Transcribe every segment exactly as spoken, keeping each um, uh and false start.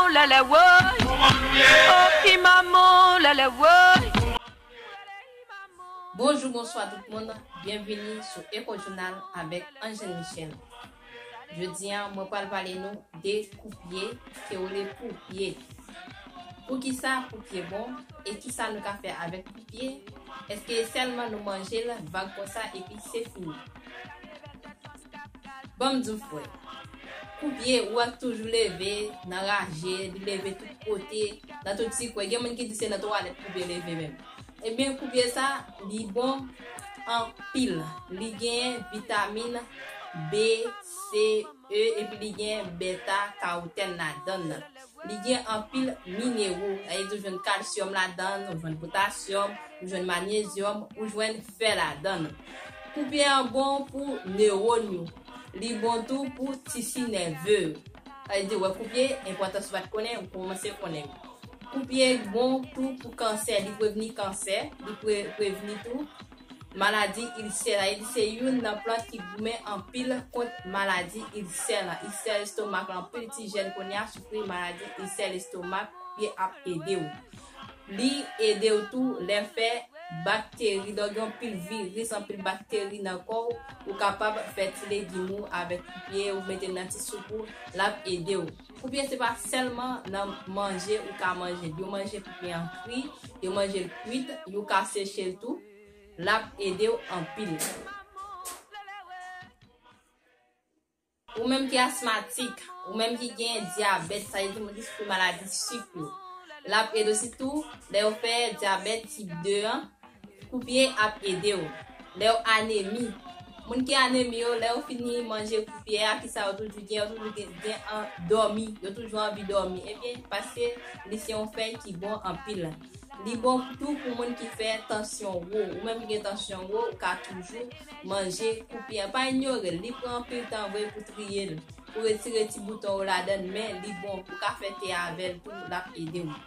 Lèlè woy, oh ki manman, lèlè woy. Bonjou, bonswa tout moun. Byenvini sou Echo Journal avèk Angèle Michel. Jodi a, mwen pral pale nou de koupye, ke yo rele koupye. Poukisa koupye bon e kisa nou ka fè avèk koupye? Èske sèlman nou manje l vag konsa epi se fini? Ban m di w frè, koupye ou wè k toujou leve nan raje, li leve tout kote, nan tout ti kwen. Gen moun ki di se nan twalèt koupye leve menm. Ebyen, koupye sa, li bon anpil. Li gen vitamin B, C, E, epi li gen beta karotèn ladan l. Li gen anpil minero, sa vle di ou jwenn kalsyòm ladan l, ou jwenn potasyòm, ou jwenn manyezyòm, ou jwenn fè ladan l. Koupye an bon pou newòn yo. Li bon tou pou tisi nève yo. Sa vle di, wè koupye, enpòtans ou pa t konnen, ou kòmanse konnen. Koupye bon tou pou kansè, li prevni kansè, li pre-, prevni tou maladi ilsè. Sa vle di, se youn nan plant ki goumen anpil kont maladi ilsè lan. Ilsè lestomak lan, anpil ti jèn kounye a soufri maladi ilsè lestomak, koupye ap ede w. Li ede w tou lè w fè bakteri, lè w gen anpil viris, anpil bakteri nan kò w, ou kapab fè ti legim ou avèk koupye, ou mete l nan ti soup ou, l ap ede w. Koupye se pa sèlman nan manje ou ka manje l. Yo manje koupye an kri, yo manje l kwit, yo ka seche l tou. L ap ede w anpil. Ou menm ki asmatik, ou menm ki gen dyabèt, sa vle di moun ki soufri maladi sik yo. L ap ede w sitou lè yo fè dyabèt tip de an, koupye ap ede w. Lè w anemi, moun ki anemi yo, lè yo fini manje koupye a, kisa yo toujou gen? Yo toujou gen, gen an, dòmi, yo toujou anvi dòmi. Ebyen, paske li se yon fèy ki bon anpil. Li bon tou pou moun ki fè tansyon wo. Ou menm ki gen tansyon wo, ou ka toujou manje koupye a. Pa inyore l, li pran anpil tan vre pou triye l, pou retire ti bouton yo ladan l, men li bon, ou ka fè te avè l tou, l ap ede w.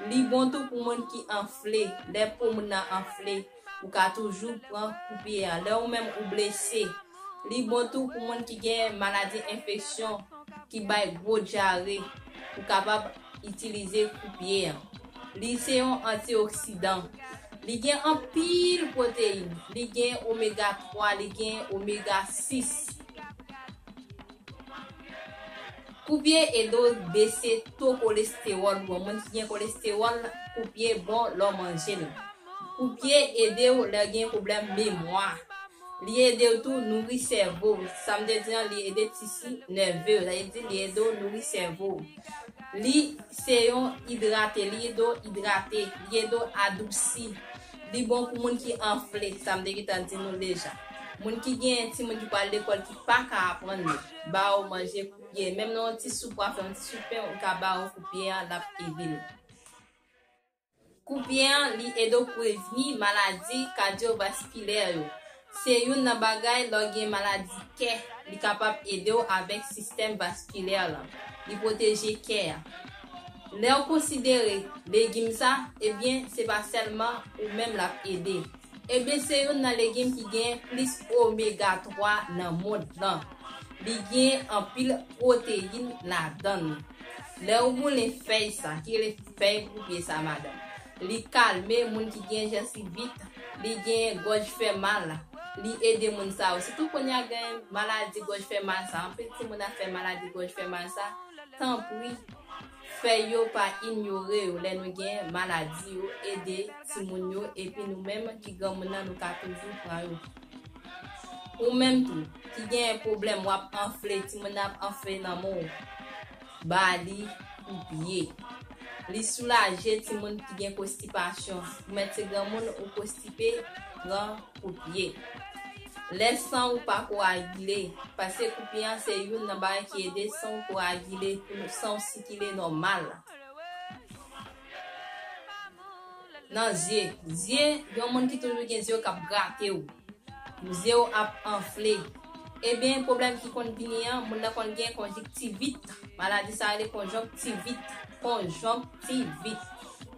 Li bon tou pou moun ki anfle. Lè po moun nan anfle, ou ka toujou pran koupye a. Lè ou menm ou blese, li bon tou pou moun ki gen maladi enfeksyon, ki bay gwo dyare, ou kapab itilize koupye an. Li se yon antioksidan. Li gen anpil pwoteyin. Li gen omega twa, li gen omega sis. Koupye ede w bese to kolestewòl ou an. Moun ki gen kolestewòl, koupye bon lè w manje l. Koupye ede w lè w gen pwoblèm memwa. Li ede w tou nouri sèvo w. Sa m te di an, li ede tisi nève yo. Sa vle di li ede w nouri sèvo w. Li se yon idrate, li ede w idrate, li ede w adousi. Li bon pou moun ki anfle, sa m te gentan di nou deja. Moun ki gen timoun ki pral lekòl ki pa ka aprann yo, ba yo manje koupye. Menm nan yon ti soup w ap fè, yon ti soup pen, ou ka ba yo koupye a, l ap ede l. Koupye an, li ede w prevni maladi kadyovaskilè yo. Se youn nan bagay, lè w gen maladi kè, li kapab ede w avèk sistèm vaskilè lan. Li pwoteje kè a. Lè w konsidere legim sa, ebyen, se pa sèlman ou menm l ap ede. Ebyen, se youn nan legim ki gen plis omega twa nan mond lan. Li gen anpil pwoteyin ladan l. Lè w boulen fèy sa, ki rele fèy koupye sa, madanm, li kalme moun ki gen jansivit, li gen gòj fè mal, li ede moun sa yo. Sitou kounye a gen maladi gòj fè mal sa. Anpil timoun ap fè maladi gòj fè mal sa. Tanpri, fèy yo pa inyore yo lè nou gen maladi yo, ede timoun yo, epi nou menm ki granmoun nan, nou ka toujou pran yo. Ou menm tou, ki gen pwoblèm, w ap anfle, timoun nan ap anfle nan men w, ba li koupye. Li soulaje timoun ki gen konstipasyon. Ou mèt se granmoun, ou konstipe, pran koupye. Lè san ou pa koagile, paske koupye an se youn nan bagay ki ede san ou koagile, pou san ou sikile nòmal. Nan zye, zye, gen moun ki toujou gen zye yo k ap grate w. Zye w ap anfle. Ebyen, pwoblèm ki konn vini an, moun nan konn gen konjonktivit. Maladi sa rele konjonktivit. Konjonktivit.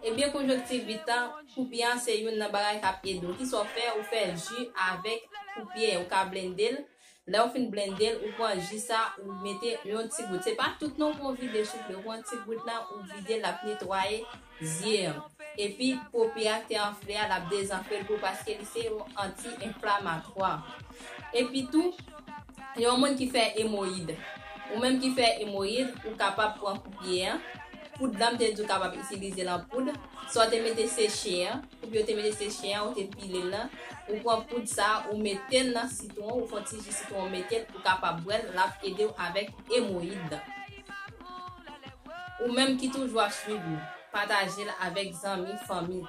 Ebyen, konjonktivit lan, koupye an se youn nan bagay k ap ede w. Kisa w fè? Ou fè ji avèk koupye. Ou ka blende l, Lè w fin blende l, ou pran ji sa, ou mete yon ti gout. Se pa tout non pou w vide souple, ou pran ti gout la, ou vide l, l ap netwaye zye an. Epi, popi a ki te anfle a, l ap dezanfle l pou, paske li se yon anti-enflamatwa. Epi tou, yon moun ki fè emoyid. Ou menm ki fè emoyid, ou kapab pran koupye an. Poud la, m te di w kapab itilize l an poud. Sa w te mete seche an, koupye w te mete seche an, ou te pile l lan. Ou pran poud sa, ou mete l nan sitwon, ou fè yon ti ji sitwon, ou mete l, ou kapab bwè l, l ap ede w avèk emoyid. Ou menm ki toujou ap swiv nou, pataje l avèk zanmi, fanmi.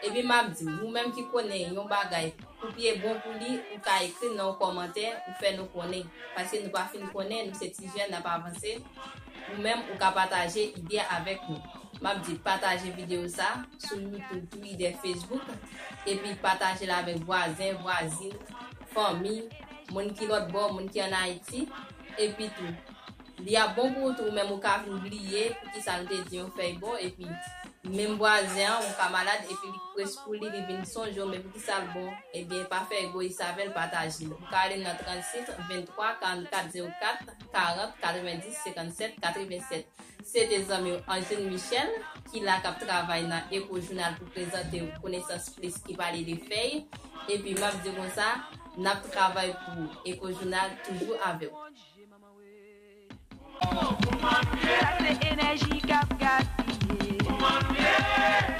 Epi m ap di w, ou menm ki konnen yon bagay, koupye bon pou li, ou ka ekri l nan yon kòmantè, ou fè nou konnen. Paske nou pa fin konnen, nou se ti jèn, n ap avanse. Ou menm, ou ka pataje ide avèk nou. M ap di, pataje videyo sa sou YouTube, Twitter, Facebook. Epi pataje l avèk vwazen, vwazin, fanmi, moun ki lòt bò, moun ki ann Ayiti. Epi tou, li ap bon pou ou tou, ou menm ou ka vin bliye poukisa nou te di yon fèy bon, epi menm vwazen an, ou ka malad, epi li preskoup li, li vin sonje w, men poukisa l bon, ebyen, pa fè egoyis avè l, pataje l. Ou ka rele m nan trannsis venntwa karannkat zewo kat karant katrevenndis senkannsèt katrevennsèt. Se te zanmi w Angeline Michel, ki la k ap travay nan Echo Journal pou prezante w Konesans Plis ki pale de fèy. Epi m ap di konsa, n ap travay pou Echo Journal toujou avè w. Sa se enèji k ap gaspiye.